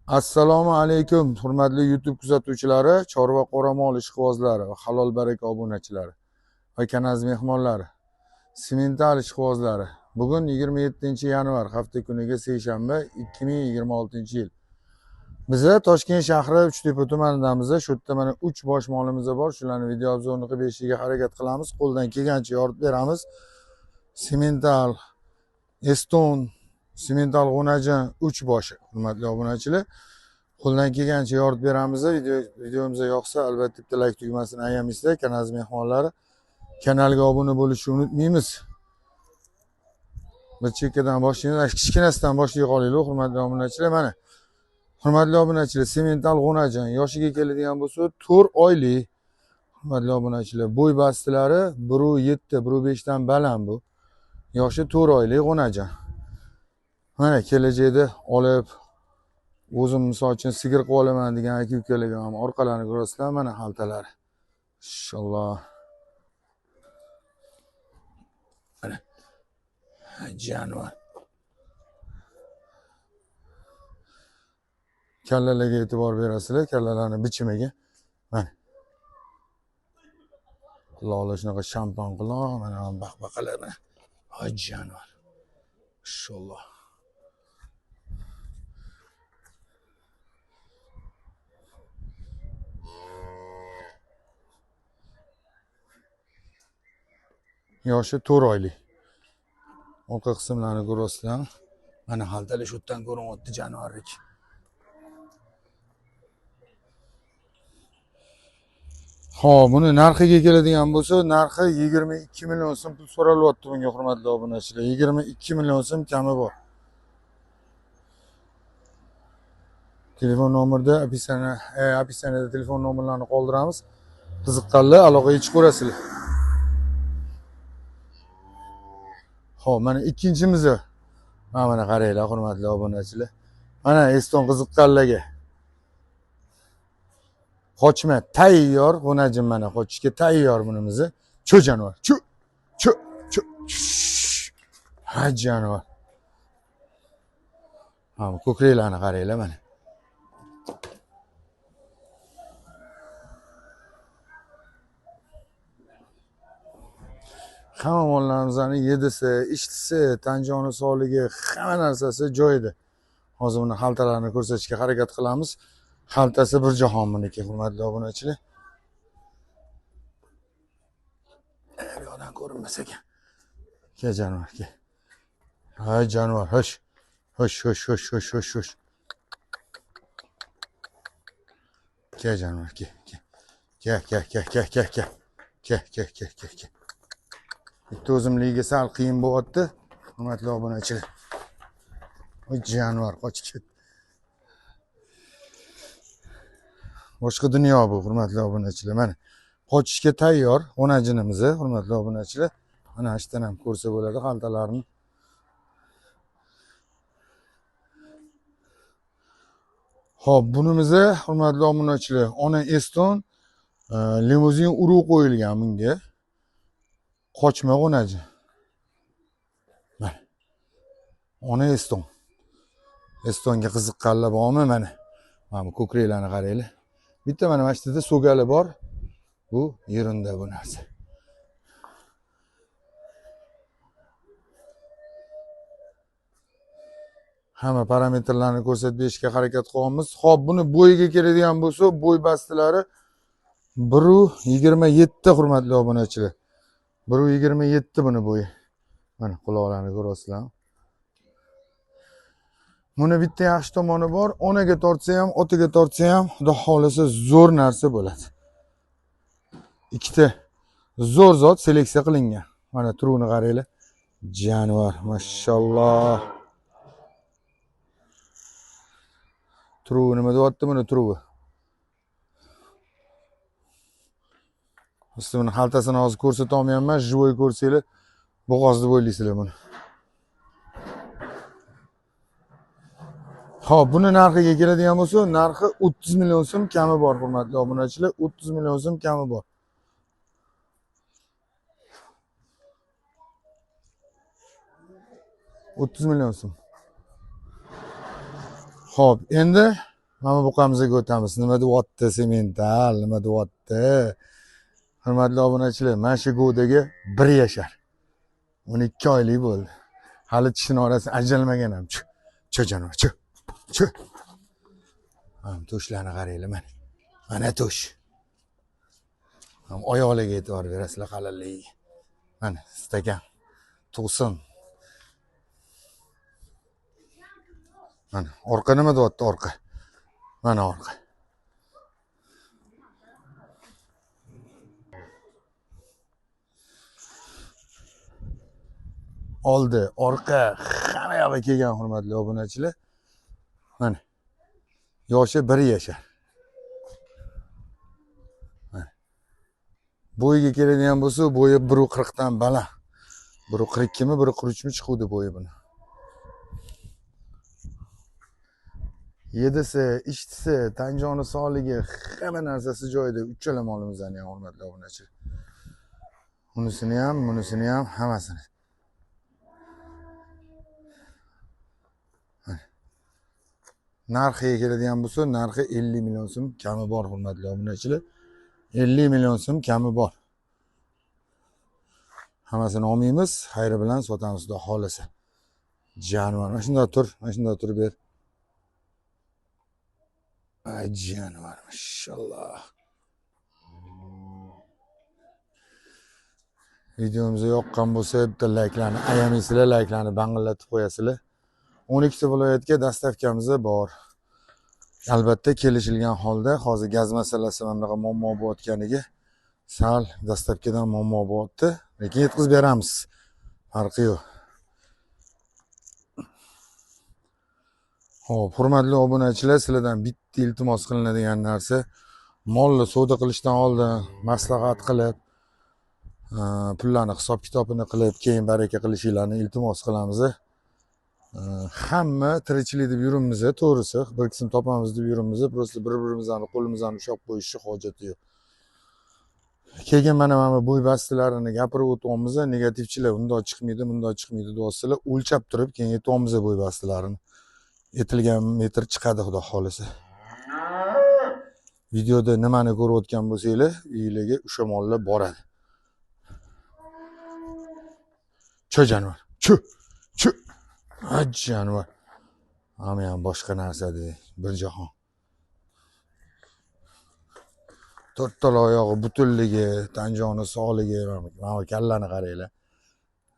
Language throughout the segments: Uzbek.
Assalomu alaykum hurmatli YouTube kuzatuvchilari, chorva qoramol ishqibozlari va halol baraka obunachilari va kanal mehmonlari, semental ishqibozlari. Bugun 27-yanvar hafta kuniga seshanba 2026-yil. Biza Toshkent shahri Uchtepa tumanidamiz. Shu yerda mana 3 bosh molimiz bor. Shularni video obzorni qilib berishga harakat qilamiz. Qo'ldan kelgancha yoritib beramiz. Semental, Eston, semental g'o'najan 3 boshi. Hurmatli obunachilar, qo'ldan kelgancha yoritib beramiz. Videomizga yoqsa albatta bitta like tugmasini ayamaysizlar. Kanal mehmonlari kanalga obuna bo'lishni unutmaymiz. Bir chekkadan boshlaymiz. Kichkinasidan boshlay qolaylik, hurmatli obunachilar. Mana hurmatli obunachilar, semental g'o'najan yoshiga keladigan bo'lsa 4 oylik. Hurmatli obunachilar, bo'y bastilari 1.7, 1.5 dan baland bu. Yoshi 4 oylik g'o'najan. Mana kelajakda olib o'zim misol uchun sigir qilib olaman degan aka ukalarga ham orqalarini ko'rasizlar, mana xaltalari. Inshaalloh. Mana jonivor. Kallalarga e'tibor berasizlar, kallalarning bichimiga. Mana. Quloqlar shunaqa shampan quloq, mana baqbaqalar mana. Ay jonivor. Inshaalloh. Yoshi 4 oylik. Orqa qismlarini ko'rasizlar. Mana xaltali shu yerdan ko'rinyapti jonivorlik. Xo'p, buni narxiga keladigan bo'lsa, narxi 22 million so'm pul so'ralyapti bunga, hurmatli obunachilar. 22 million so'm kami bor. Telefon nomerida описаниеda telefon nomerlarini qoldiramiz. Qiziqqanlar aloqaga chiqaverasizlar. Xo'p, mana ikkinchimizi. Mana qaranglar, hurmatli obunachilar. Mana Eston qiziqqanlarga. Qochma tayyor, g'o'najim mana qochishga tayyor bunimizni. Chu jonivor, chu, chu, chu. Ha jonivor. Ha, bu ko'kraklarni qaranglar mana. Hamma mollarimizni yedisi, ichdisi, tan joni sog'ligi, hamma narsasi joyida. Hozir buni xaltalarini ko'rsatishga harakat qilamiz. Xaltasi bir jahon buniki, hurmatli obunachilar. Bu yoqdan ko'rinmas ekan. Kel jonivor, kel. Hay jonivor, hosh. Hosh, hosh, hosh, hosh, hosh, hosh. Kel jonivor, kel, kel. Kel, kel, kel, kel, kel, kel. Kel, kel, kel, kel, kel. Bitta o'zimligiga sal qiyin bo'lyapti, hurmatli obunachilar. Voy jonivor, qochib ketdi. Boshqa dunyo bu, hurmatli obunachilar. Mana qochishga tayyor g'o'najinimiz, hurmatli obunachilar. Mana shu ham ko'rsa bo'ladi xaltalarini. Xo'p, bunimiz, hurmatli obunachilar, ona Eston limuzin urug' qo'yilgan bunga. Qochma g'o'naji. Mana. Ona Eston. Estonga qiziqqanlar bormi mana? Mana bu ko'kraklarni qaranglar. Bitta mana shu yerda so'gali bor. Bu yerunda bu narsa. Hamma parametrlarni ko'rsatib berishga harakat qilyapmiz. Xo'p, buni bo'yiga keladigan bo'lsa, bo'y bastilari 1.27, hurmatli obunachilar. 1.27 buni bo'yi. Mana quloqlarini ko'rasizlar. Buni bitta yaxshi tomoni bor, onaga tortsa ham, otaga tortsa ham, xudo xolasa zo'r narsa bo'ladi. Ikkita zo'r zot seleksiya qilingan. Mana turuvini qaranglar. Jonivor, mashalloh. Turuvi nima deyapti buni turuvi? Siz buni xaltasini hozir ko'rsata olmayapman, живой ko'rsanglar bo'g'oz deb o'ylaysizlar buni. Xo'p, buni narxiga keladigan bo'lsa, narxi 30 million so'm kami bor, hurmatli obunachilar, 30 million so'm kami bor. $30 million so'm. Xo'p, endi Mana buqamizga o'tamiz. Nima deyapti semental, nima deyapti? Hurmatli obunachilar, mana shu go'daga 1 yashar. 12 oylik bo'ldi. Hali tishini orasi ajralmagan ham. Chu jonivor, chu. Chu. Ham to'shlarni qaranglar mana. Mana to'sh. Ham oyoqlarga e'tibor berasizlar qalinligiga. Mana stakan. Tug'sin. Mana orqa nima deyapti orqa? Mana orqa. Oldi, orqa, hamma yoqqa kelgan hurmatli obunachilar. Mana. Yoshi 1 yashar. Mana. Bo'yiga keladigan bo'lsa, bo'yi 1.40 dan baland. 1.42 mi, 1.43 mi chiquvdi bo'yi buni. Yedisi, ichdisi, tanjoni sog'ligi, hamma narsasi joyida. Uchala molimizni ham hurmatli obunachilar. Unisini ham, bunisini ham, hammasini. Narxiga keladigan bo'lsa, narxi 50 million so'm kami bor hurmatli obunachilar. 50 million so'm kami bor. Hammasini olmaymiz, xayri bilan sotamiz xudo xolasa. Jonivor, mana shunday tur, mana shunday turib ber. Ay jonivor, mashalloh. Videomizga yoqqan bo'lsa, bitta layklarni ayamaysizlar, layklarni bang'illatib qo'yasizlar. 12 ta viloyatga dastavkamiz bor. Albatta kelishilgan holda hozir gaz masalasi mana bunaqa muammo bo'layotganiga sal dastavkadan muammo bo'lyapti, lekin yetkazib beramiz. Farqi yo'q. Xo'p, hurmatli obunachilar, sizlardan bitta iltimos qilinadigan narsa, molni savdo qilishdan oldin maslahat qilib, pullarni hisob-kitobini qilib, keyin baraka qilishinglarni iltimos qilamiz. Hamma tirikchilik deb yuribmiz, to'g'risi, bir qism topamiz deb yuribmiz, prosta bir-birimizni qo'limizni ushlab qo'yishni hojati yo'q. Keyin mana bo'y bastilarini gapirib o'tyapmiz, negativchilar undoq chiqmaydi, bundoq chiqmaydi deyapsizlar, o'lchab turib keyin aytyapmiz bo'y bastilarini. Etilgan metr chiqadi xudo xolasa. Videoda nimani ko'rayotgan bo'lsanglar, uylarga o'sha mollar boradi. Chu jonivor, chu, chu. Ay jonivor. Hamma ham boshqa narsa de, bir jahon. To'rttala oyog'i butunligi, tanjoni sog'ligi, mana kallani qaranglar.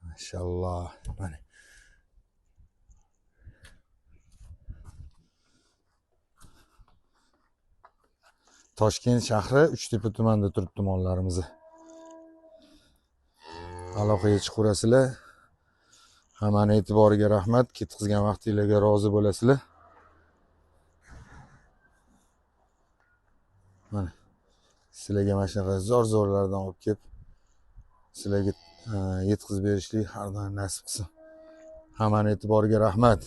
Mashalloh. Mana. Toshkent shahri Uchtepa tumanida turibdi mollarimiz. Aloqaga chiqaverasizlar. Hammani e'tiboriga rahmat. Ketkizgan vaqtingizga rozi bo'lasizlar. Mana sizlarga mana shunaqa zo'r-zo'rlardan olib kelib sizlarga yetkazib berishlik har doim nasib qilsin. Hammani e'tiboriga rahmat.